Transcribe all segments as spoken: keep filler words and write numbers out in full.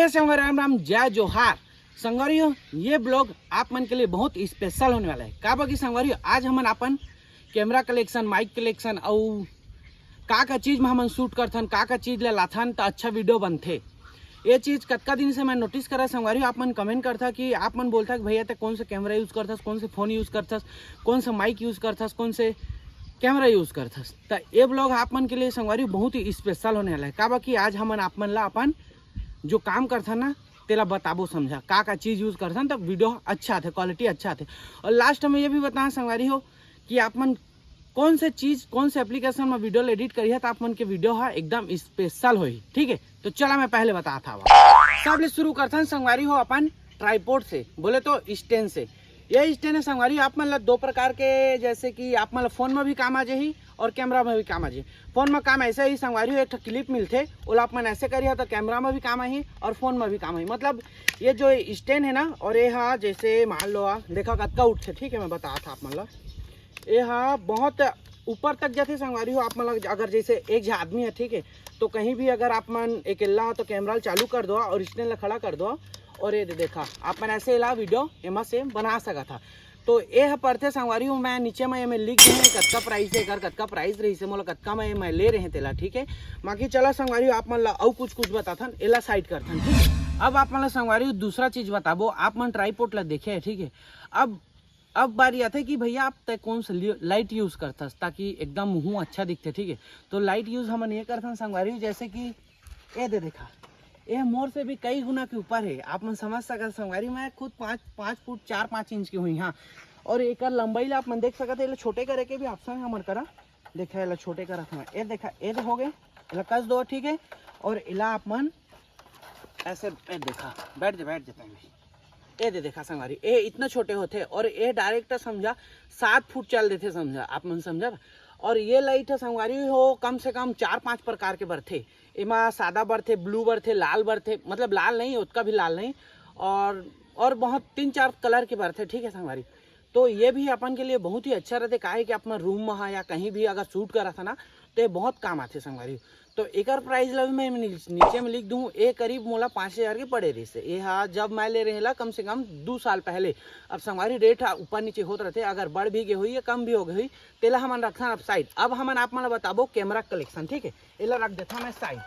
संगवारी राम राम, जय जोहार। संगवारी हो, ये ब्लॉग आप मन के लिए बहुत स्पेशल होने वाला है। काबर कि संगवारी हो, आज हमन अपन कैमरा कलेक्शन, माइक कलेक्शन अउ का का चीज में हमन शूट करथन, का का चीज ला लाथन त अच्छा वीडियो बनथे। ये चीज कतका दिन से मैं नोटिस करा संगवारी हो, आप मन कमेंट करथा कि आप मन बोलथा कि भैया ते कौन से कैमरा यूज करथस, कौन से फोन यूज करथस, कौन से माइक यूज करथस, कौन से कैमरा यूज करथस। त ये ब्लॉग आप मन के लिए संगवारी हो बहुत ही स्पेशल होने वाला है। काबर कि आज हमन आप मन ला अपन जो काम करथन ना, तेला बताबो समझा, का का चीज यूज करथन, त वीडियो अच्छा आथे, क्वालिटी अच्छा आथे। और लास्ट में ये भी बताना संगवारी हो कि आप मन कौन से चीज, कौन से एप्लीकेशन में वीडियो एडिट करिहा, त आप मन के वीडियो हा एकदम स्पेशल होही। ठीक है, तो चला मैं पहले बतात हवा। सबले शुरू करथन संगवारी हो अपन ट्राइपॉड से, बोले तो स्टैंड से। ये स्टैंड है संगवारी, आप मन ला दो प्रकार के, जैसे कि आप मन ला फोन में भी काम आ जाही और कैमरा में भी काम आ जाही। फोन में काम ऐसे ही संगवारी हो, एक ठो क्लिप मिलथे, ओला आप मन ऐसे करिहा तो कैमरा में भी काम आही और फोन में भी काम आही। मतलब ये जो स्टैंड है ना, और ये हा जैसे मान लो आ, देखा कतका उठथे, ठीक है, मैं बतात हा आप मन ला। ये हा बहुत ऊपर तक जाथे संगवारी हो। आप मन ला अगर जैसे एक झन आदमी है, ठीक है, तो कहीं भी अगर आप मन अकेला हो तो कैमरा ला चालू कर दो और स्टैंड ला खड़ा कर दो और ये दे देखा, आप मन ऐसे ला वीडियो एमा से बना सकत हा। तो ये ह परथे संगवारी हो, मैं नीचे में एमे लिख दूँ कतका प्राइस है, एकर कतका प्राइस रहिस है, मोला कतका में मैं ले रहे हैं तेला, ठीक है। बाकी चला संगवारी हो, आप मन ला अउ कुछ कुछ बताथन, एला साइड करथन, ठीक है। अब आप मन ला संगवारी हो दूसरा चीज बताबो, आप मन ट्राइपॉड ला देखे है, ठीक है। अब अब बारी आथे कि भैया आप तय कौन सा लाइट यूज करथस ताकि एकदम मुंह अच्छा दिखथे, ठीक है। तो लाइट यूज हमन ये करथन संगवारी हो, जैसे कि ये दे देखा, ये मोर से भी कई गुना के ऊपर है, आप मन समझ सकत संगवारी। मैं खुद पाँच पाँच फुट चार पाँच इंच की हुई, हाँ। और एकर लंबाई ला आप मन देख सकत है, एला छोटे करे के भी ऑप्शन है हमर करा। देखा, एला छोटे करत हूँ, ये देखा, ये दे हो गए, एला कस दो, ठीक है। और एला आप मन ऐसे, ये देखा, बैठ जा, बैठ जा पहले। ये दे देखा संगवारी, ये इतना छोटे होथे और ये डायरेक्ट समझा सात फुट चल देथे, समझा आप मन समझा। और ये लाइट है संगवारी हो, कम से कम चार पांच प्रकार के बरथे। एमा सादा बरथे, ब्लू बरथे, लाल बरथे, मतलब लाल नहीं, ओतका भी लाल नहीं, और और बहुत तीन चार कलर के बरथे, ठीक है संगवारी। तो ये भी अपन के लिए बहुत ही अच्छा रहथे, काहे कि अपन रूम में हा या कहीं भी अगर शूट करत हा ना, तो ये बहुत काम आथे संगवारी। तो एकर प्राइस ला भी मैं नी-, नीचे में लिख दूँ, ये करीब मोला पाँच हजार के पड़े रहिस हे। ये हा जब मैं ले रहे ला कम से कम दू साल पहले। अब संगवारी रेट हा ऊपर नीचे होत रहथे, अगर बढ़ भी गए होही या कम भी हो गए होही, तेला हमन रखथन अपसाइड। अब हमन आप मन ला बताबो कैमरा कलेक्शन, ठीक है, एला रख देथन मैं साइड।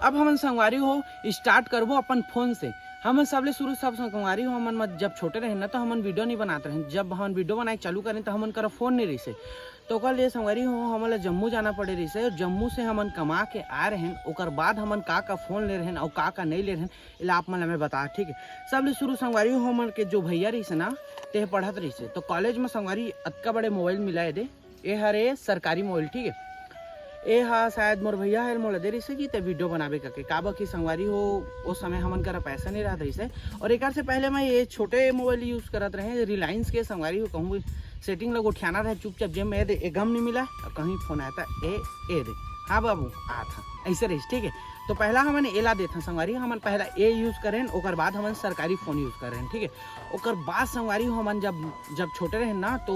अब हमन संगवारी हो स्टार्ट करबो अपन फोन से। हमन सबले शुरू सब संगवारी हो, हमन म-, जब छोटे रहेन ना, तो हमन वीडियो नहीं बनात रहेन। जब हमन वीडियो बनाए चालू करेन, तो हमन करा फोन नहीं रहिस हे। तो ओकर लिए संगवारी हो, हमन ला जम्मू जाना पड़े रहिस हे, और जम्मू से हमन कमा के आए रहेन। ओकर बाद हमन का का फोन ले रहेन और का का नहीं ले रहेन, एला आप मन ला मैं बता, ठीक है। सबले शुरू संगवारी हो, हमन के जो भैया रहिस हे ना, ते पढ़त रहिस हे, तो कॉलेज में संगवारी अतका बड़े मोबाइल मिला हे दे, ए हरे सरकारी मोबाइल, ठीक है। ए हा शायद मोर भैया हर मोला दे रहिस हे कि ते वीडियो बनाबे करके, काबर कि संगवारी हो, ओ समय हमन करा पैसा नहीं रहत रहिस हे। और एकर से पहले मैं ये छोटे मोबाइल यूज करत रहे, रिलायंस के संगवारी हो, कहूँ सेटिंग ला गोठियाना रहे चुपचाप, जेब में ए दे, ए गम नहीं मिला, और कहीं फोन आया था, ए, ए दे, हाँ बाबू, आ था, ऐसे रहिस, ठीक है। तो पहला हमन एला देथन संगवारी, हमन पहला ए यूज करेन, ओकर बाद हमन सरकारी फोन यूज करेन, ठीक है। ओकर बाद संगवारी हो, हमन जब, जब छोटे रहेन ना, तो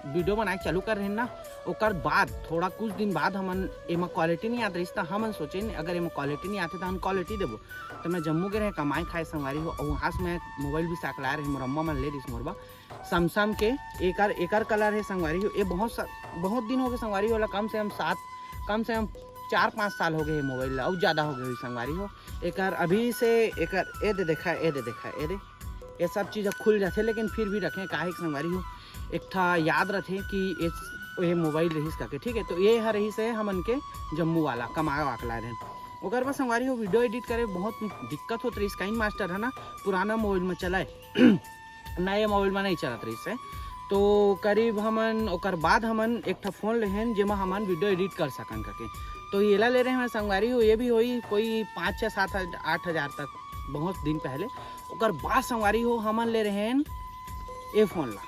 वीडियो बनाए चालू कर रहेन ना, ओकर बाद थोड़ा कुछ दिन बाद हमन एमा क्वालिटी नहीं आत रहिस, त हमन सोचेन अगर एमा क्वालिटी नहीं आथे त हमन क्वालिटी देबो। तो मैं जम्मू गे रहे कमाए खाए संगवारी हो, और वहाँ से मैं मोबाइल भी साकलाए रहे, मोर अम्मा मन ले रहिस मोर बर सैमसंग के। एकर, एकर कलर है संगवारी हो, ये बहुत सा, बहुत दिन हो गए संगवारी हो ला, कम से कम सात, कम से कम चार पाँच साल हो गए ये मोबाइल ला, और ज़्यादा हो गए हुई संगवारी हो। एकर अभी से, एकर ए दे देखा, ए दे देखा, ए दे, ये सब चीज़ खुल जाथे, लेकिन फिर भी रखें, काहे कि संगवारी हो, एक ठा याद रथे कि ये, ये मोबाइल रहिस करके, ठीक है। तो ये ह रहिस हे हमन के जम्मू वाला, कमाए वाकला रहे। ओकर बाद संगवारी हो, वीडियो एडिट करे बहुत दिक्कत होत रहिस, काइन मास्टर है ना, पुराना मोबाइल में चलाए, नए मोबाइल में नहीं चलत रहिस हे। तो करीब हमन, ओकर बाद हमन एक ठा फोन लेहेन, जेमा हमन वीडियो एडिट कर सकन करके। तो येला ले रहे हैं संगवारी हो, ये भी होई कोई पाँच छः सात हज-, आठ हज़ार तक, बहुत दिन पहले। ओकर बाद संगवारी हो, हमन ले रहे हैं ये फोन ला,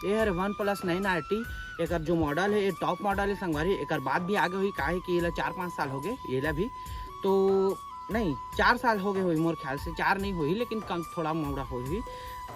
ये हरे वन प्लस नाइन आर टी। एकर जो मॉडल है, ये टॉप मॉडल है संगवारी। एकर बाद भी आगे हुई, काहे कि येला चार पाँच साल हो गए, येला भी। तो नहीं, चार साल हो गए हुई मोर ख्याल से, चार नहीं हुई, लेकिन कम, थोड़ा मोड़ा हुई।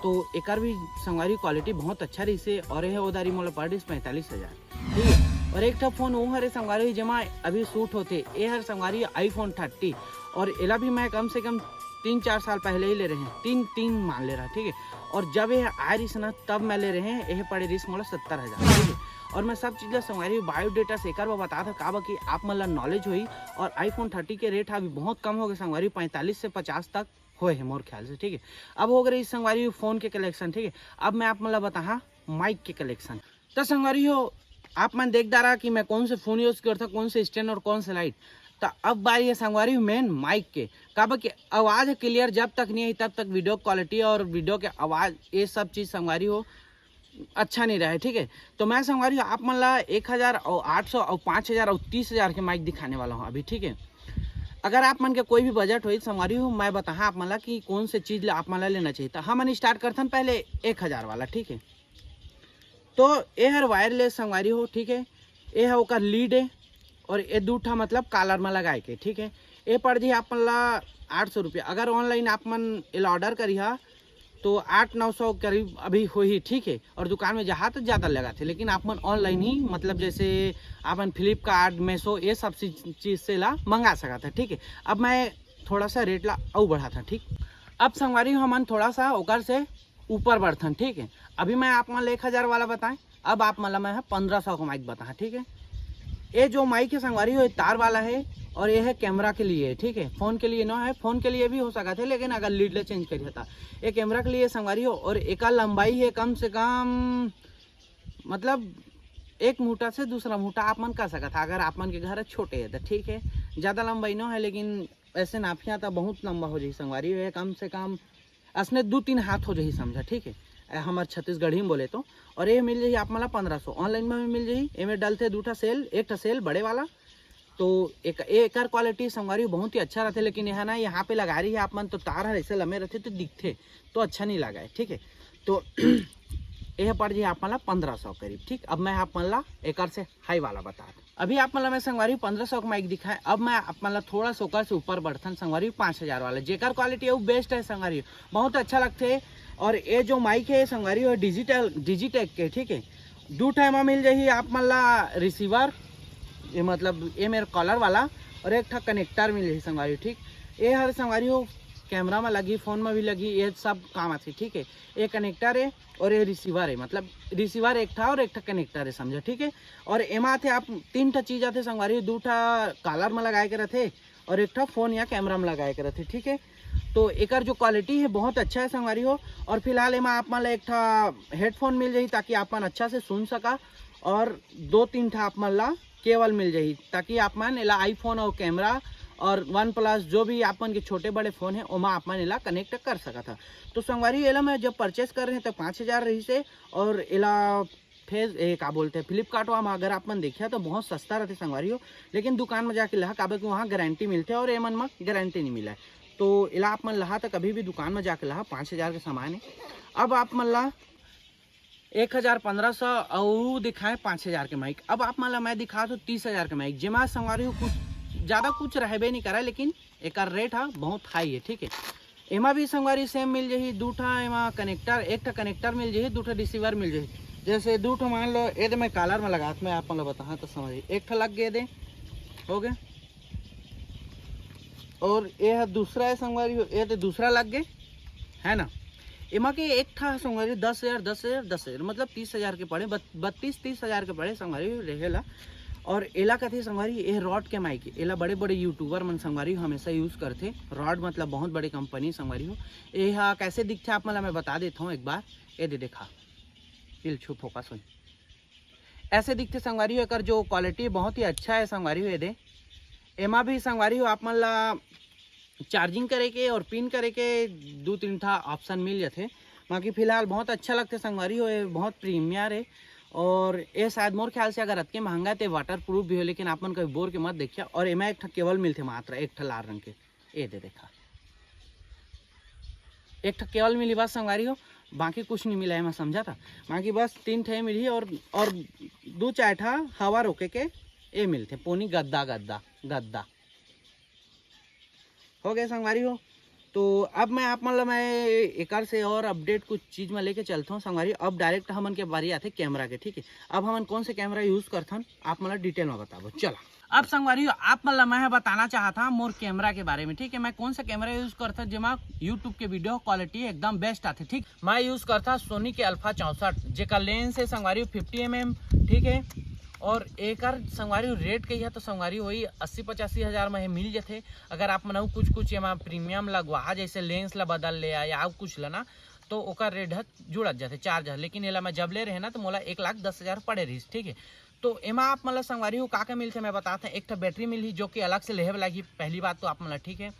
तो एकर भी संगवारी क्वालिटी बहुत अच्छा रहिस हे, और ये उधारी मोला पड़ रहिस पैंतालीस हज़ार, ठीक है। और एक ठो फोन वो हरे संगवारी, जेमा अभी शूट होथे, ये हर संगवारी आईफोन थर्टी, और एला भी मैं कम से कम तीन चार साल पहले ही ले रहे हैं, तीन तीन मान ले रहा, ठीक है। और जब ये आए रहिस ना, तब मैं ले रहे हैं, ये पड़े रहिस मोला सत्तर हजार, ठीक है। और मैं सब चीज़ ला संगवारी बायोडाटा से एक बार बता था, काबर कि आप मन ला नॉलेज होई। और आईफोन थर्टी के रेट अभी बहुत कम हो गए संगवारी, पैंतालीस से पचास तक होए है मोर ख्याल से, ठीक है। अब हो गए संगवारी फ़ोन के कलेक्शन, ठीक है। अब मैं आप मन ला बताहा माइक के कलेक्शन। तो संगवारी हो, आप मन देख डारा कि मैं कौन से फ़ोन यूज़ करता, कौन से स्टैंड और कौन से लाइट। तो अब बारी है संगवारी मेन माइक के, काबर कि आवाज़ क्लियर जब तक नहीं आई, तब तक वीडियो क्वालिटी और वीडियो के आवाज़, ये सब चीज़ संगवारी हो अच्छा नहीं रहे, ठीक है। तो मैं संगवारी हो आप मन ला एक हजार और आठ सौ और पाँच हजार और तीस हजार के माइक दिखाने वाला हूँ अभी, ठीक है। अगर आप मन के कोई भी बजट होई संगवारी हो, मैं बताहा आप मन ला कि कौन से चीज़ ला आप मन ला लेना चाहिए। तो हमन स्टार्ट करथन पहले एक हजार वाला, ठीक है। तो ये हर वायरलेस संगवारी हो, ठीक है। ये है ओकर लीड है और ये दू ठा मतलब कॉलर में लगाए के, ठीक है। ये पड़ जाही आप मन ला आठ सौ रुपया। अगर ऑनलाइन आप मन एला ऑर्डर करिहा तो आठ नौ सौ करीब अभी होही, ठीक है। और दुकान में जाहा तो ज़्यादा लगाथे, लेकिन आप मन ऑनलाइन ही, मतलब जैसे आप मन फ्लिपकार्ट, मीशो, ये सब चीज चीज़ से ला मंगा सकत है, ठीक है। अब मैं थोड़ा सा रेट ला अउ बढ़ाथन, ठीक। अब संगवारी हो हमन थोड़ा सा ओकर से ऊपर बढ़थन, ठीक है। अभी मैं आप मन ला एक हजार वाला बताएं, अब आप मन ला मैं ह पन्द्रह सौ का माइक बताहा, ठीक है। ये जो माइक है संगवारी हो, ये तार वाला है और ये है कैमरा के लिए, ठीक है। फ़ोन के लिए नो है, फ़ोन के लिए भी हो सकत है, लेकिन अगर लीड ले चेंज करिए तो ये कैमरा के लिए संगवारी हो। और एका लंबाई है कम से कम, मतलब एक मुठा से दूसरा मुठा आप मन कर सकत हा, अगर आप मन के घर छोटे है तो, ठीक है। ज़्यादा लंबाई नो है, लेकिन ऐसे नापिया तो बहुत लंबा हो जाही संगवारी हो, ये कम से कम असने दू तीन हाथ हो जाही समझा, ठीक है। ए, हमर छत्तीसगढ़ी में बोले तो। और ये मिल जाही आप मन ला पन्द्रह सौ, ऑनलाइन में भी मिल जाही। एमे डलथे दू ठा सेल, एक ठा सेल बड़े वाला। तो एक एकर क्वालिटी संगवारी बहुत ही अच्छा रहथे, लेकिन यह ना यहाँ पे लगा रही है आप मन, तो तार हर ऐसे लमे रहथे तो दिखथे, तो अच्छा नहीं लगा है, ठीक है। तो यह पड़ जाही आप मन ला पन्द्रह सौ करीब, ठीक। अब मैं आप मन ला एकर से हाई वाला बता दूं। अभी आप मन ला मैं संगवारी पन्द्रह सौ का माइक दिखाए, अब मैं आप मन ला थोड़ा सा ओकर से ऊपर बढ़थन संगवारी पाँच हजार वाला, जेकर क्वालिटी है वो बेस्ट है संगवारी, बहुत अच्छा लगथे। और ये जो माइक है संगवारी, वो डिजिटल, डिजिटेक के, ठीक है। दू ठा एमा मिल जाही आप मन ला रिसीवर, ये मतलब ये मेरे कॉलर वाला, और एक ठा कनेक्टर मिल जाही संगवारी, ठीक। ये हर संगवारी हो कैमरा में लगी, फ़ोन में भी लगी, ये सब काम आथे, ठीक है। ये कनेक्टर है और ये रिसीवर है, मतलब रिसीवर एक ठा और एक ठा कनेक्टर है समझा, ठीक है। और एमा आथे आप तीन ठा चीज आथे संगवारी, दू ठा कॉलर में लगाए के रहथे और एक ठा फ़ोन या कैमरा में लगाए के रहथे, ठीक है। तो एकर जो क्वालिटी है बहुत अच्छा है संगवारी हो। और फिलहाल एमा आप मन ला एक ठा हेडफोन मिल जाही, ताकि आप मन अच्छा से सुन सका, और दो तीन ठा आप मन ला केबल मिल जाही, ताकि आप मन एला आईफोन और कैमरा और वन प्लस जो भी आप मन के छोटे बड़े फ़ोन है ओमा आप मन एला कनेक्ट कर सकत हा। तो संगवारी एला मैं जब परचेस कर रहे तो पाँच हजार रहिसे, और एला फेस ए, का बोलते हैं, फ्लिपकार्ट वाला अगर आप मन देखिया तो बहुत सस्ता रहथे संगवारी हो, लेकिन दुकान में जाके लहा, काबर कि वहाँ गारंटी मिलथे और एमन में गारंटी नहीं मिला है। तो एला आप मन लहा तो कभी भी दुकान में जाके लहा, पाँच हजार के सामान है। अब आप मन ला एक हजार पन्द्रह सौ अउ दिखाए पाँच हजार के माइक। अब आप मन ला मैं दिखा दो तीस हजार के माइक, जेमा संगवारी हो कुछ ज़्यादा कुछ रहबे नहीं करा, लेकिन एकर रेट हा बहुत हाई है, ठीक है। एमा भी संगवारी सेम मिल जाही, दू ठा एमा कनेक्टर, एक ठा कनेक्टर मिल जाही, दू ठा रिसीवर मिल जाही। जैसे दू ठा मान लो, ये दे मैं कॉलर में लगात, मैं आप मन ला बताहा तो समझ, एक ठा लग गए दे, हो गए। और ये है दूसरा है संगवारी हो, ये तो दूसरा लग गए, है ना। एमा के एक ठा संगवारी दस हजार, दस हजार, दस हजार, मतलब तीस हजार के पड़े, बत-, बत्तीस तीस हजार के पड़े संगवारी हो रहेला। और एला कथे संगवारी, ये रॉड के माइक, एला बड़े बड़े यूट्यूबर मन संगवारी हो हमेशा यूज़ करथे। रॉड मतलब बहुत बड़े कंपनी संगवारी हो। ये हा कैसे दिखथे आप मन ला मैं बता देता हूँ एक बार, ये दे देखा, इल छू फोकस होई। ऐसे दिखथे संगवारी हो, एकर जो क्वालिटी बहुत ही अच्छा है संगवारी हो। ये दे, एमा भी संगवारी हो आप मन ला चार्जिंग करे के और पिन करे के दू तीन ठा ऑप्शन मिल जाथे। बाकी फिलहाल बहुत अच्छा लगथे संगवारी हो, ये बहुत प्रीमियर है। और ये शायद मोर ख्याल से अगर अतके महंगा है तो वाटर प्रूफ भी हो, लेकिन आप मन कभी बोर के मत देखिया। और एमा एक ठा केबल मिलथे मात्र एक ठा लाल रंग के, ये दे देखा, एक ठा केबल मिली बस संगवारी हो, बाकी कुछ नहीं मिला है, मैं समझा था। बाकी बस तीन ठे मिली और, और दू चार ठा हवा रोके के ये मिलथे पोनी गद्दा, गद्दा, गद्दा। हो गए संगवारी हो, तो अब मैं आप मन ला मैं एकर से और अपडेट कुछ चीज में लेके चलता हूँ संगवारी। अब डायरेक्ट हमन के बारी आथे कैमरा के, ठीक है। अब हमन कौन से कैमरा यूज करथन, आप मन ला डिटेल में बताबो। चला, अब संगवारी, आप मन ला मैं ह बताना चाहत हा मोर कैमरा के बारे में, ठीक है। मैं कौन सा कैमरा यूज करता, जेमा यूट्यूब के वीडियो क्वालिटी एकदम बेस्ट आथे, ठीक। मैं यूज करता सोनी के अल्फा चौसठ, जेकर लेंस है संगवारी फिफ्टी एम एम, ठीक है। और एकर संगवारी रेट कही है तो संगवारी वही अस्सी पचासी हजार में मिल जाथे। अगर आप मन अउ कुछ कुछ एमा प्रीमियम लगवा, जैसे लेंस ला बदल ले या, या अउ कुछ ला ना, तो ओकर रेट ह जुड़त जाथे, चार्ज ह। लेकिन एला मैं जब ले रहे ना, तो मोला एक लाख दस हजार पड़े रहिस, ठीक है। तो एमा आप मन ला संगवारी हो का का मिलथे, मैं बतात हूँ। एक ठो बैटरी मिलही, जो कि अलग से लेहे ला लगही, पहली बात तो आप मन ला, ठीक है।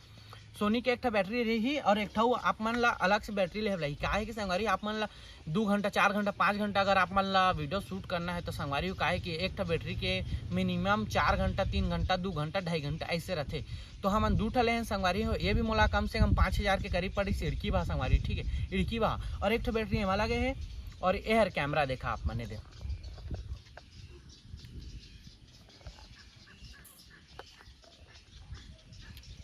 सोनी के एक ठो बैटरी रही और एक ठो आप मन ला अलग से बैटरी लेहे ला लगही। का है कि संगवारी, आप मन ला दू घंटा, चार घंटा, पाँच घंटा अगर आप मन ला वीडियो शूट करना है, तो संगवारी हो का है कि एक ठो बैटरी के मिनिमम चार घंटा, तीन घंटा, दू घंटा, ढाई घंटा ऐसे रहथे। तो हमन दू ठो लेहन संगवारी हो, ये भी मोला कम से कम पाँच हजार के करीब पड़ी, इड़की भा संगवारी, ठीक है, इड़की भा। और एक ठो बैटरी एमा लगे है और एहर कैमरा देखा आप मने दे,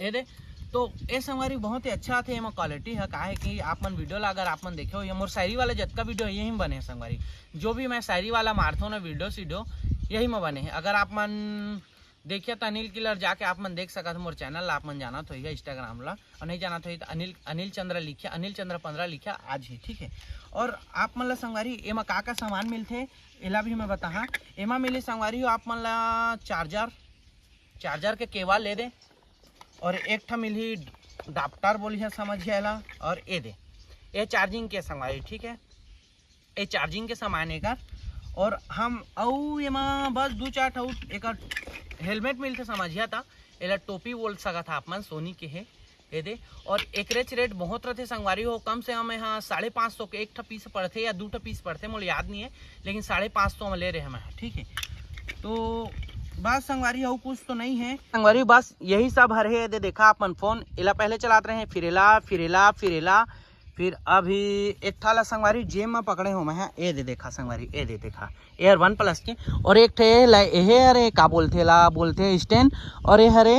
ये दे। तो ये संगवारी बहुत ही अच्छा आथे, एमा क्वालिटी है। का है कि आप मन वीडियो ला अगर आप मन देखे हो, ये मोर शायरी वाला जतका वीडियो है, यही में बने है संगवारी। जो भी मैं शायरी वाला मारथों ना वीडियो सीडियो, यही में बने है। अगर आप मन देखिए तो अनिल किलर जाके आप मन देख सकत हो, मोर चैनल ला आप मन जानत होइगा, इंस्टाग्राम ला, और नहीं जानत होई तो अनिल, अनिल चंद्र लिखिया, अनिल चंद्र पंद्रह लिखिया आज ही, ठीक है। और आप मन ला संगवारी एमा का का सामान मिलथे, एला भी मैं बताहा। एमा मिली संगवारी हो आप मन ला चार्जर, चार्जर के केबल ले दे, और एक ठा मिलही अडाप्टर बोलिया समझिया एला, और ए दे, ये चार्जिंग के संगवारी, ठीक है। ये चार्जिंग के सामान एकर। और हम अउ एमा बस दू चार ठो एकर हेलमेट मिलथे समझिया, ता एला टोपी बोल सकत हा आप मन, सोनी के हे, ये दे। और एकरेच रेट बहुत रथे संगवारी हो, कम से कम यहाँ साढ़े पाँच सौ के एक ठो पीस पड़थे या दू ठो पीस पड़थे, मोला याद नहीं है, लेकिन साढ़े पाँच सौ में ले रहे हम यहाँ, ठीक है। तो बस संगवारी अउ कुछ तो नहीं है संगवारी, बस यही सब हर हे। ये दे देखा अपन फोन, एला पहले चलात रहे, फिर एला, फिर एला, फिर एला, फिर अभी एक ठा ला संगवारी जेब में पकड़े हो मैं, हाँ, ए दे देखा संगवारी, ए दे देखा, एयर वन प्लस के। और एक ठे ला एहे, अरे का बोलथे ला, बोलथे स्टैंड, और ये हरे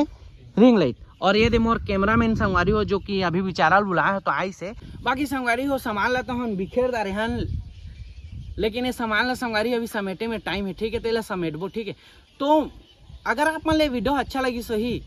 रिंग लाइट। और ये दे मोर कैमरामैन संगवारी हो, जो कि अभी बेचारा ल बुलाए हो तो आइस हे। बाकी संगवारी हो, सामान ला तो हम बिखेर डारे हन, लेकिन ये सामान ला संगवारी अभी समेटे में टाइम है, ठीक है, तो एला समेटबो, ठीक है। तो अगर आप मन ले वीडियो अच्छा लगिस होही,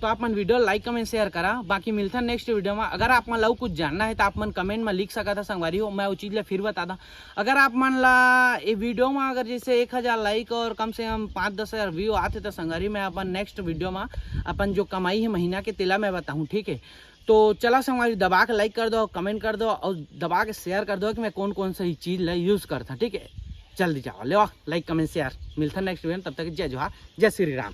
तो आप मन वीडियो लाइक, कमेंट, शेयर करा। बाकी मिलथन नेक्स्ट वीडियो में। अगर आप मन ला अउ कुछ जानना है, तो आप मन कमेंट में लिख सकत हा संगवारी हो, मैं वो चीज ला फिर बता दा। अगर आप मन ला ये वीडियो में अगर जैसे एक हजार लाइक और कम से कम पाँच दस हजार व्यू आथे, तो संगवारी मैं अपन नेक्स्ट वीडियो में अपन जो कमाई है महीना के, तेला मैं बताहूँ, ठीक है। तो चला संगवारी, दबा के लाइक कर दो, कमेंट कर दो और दबा के शेयर कर दो कि मैं कौन कौन सा ही चीज ला यूज करता, ठीक है। जल्दी जाओ, ले लाइक, कमेंट, शेयर। मिलता नेक्स्ट वीडियो में, तब तक जय जोहार, जय श्री राम।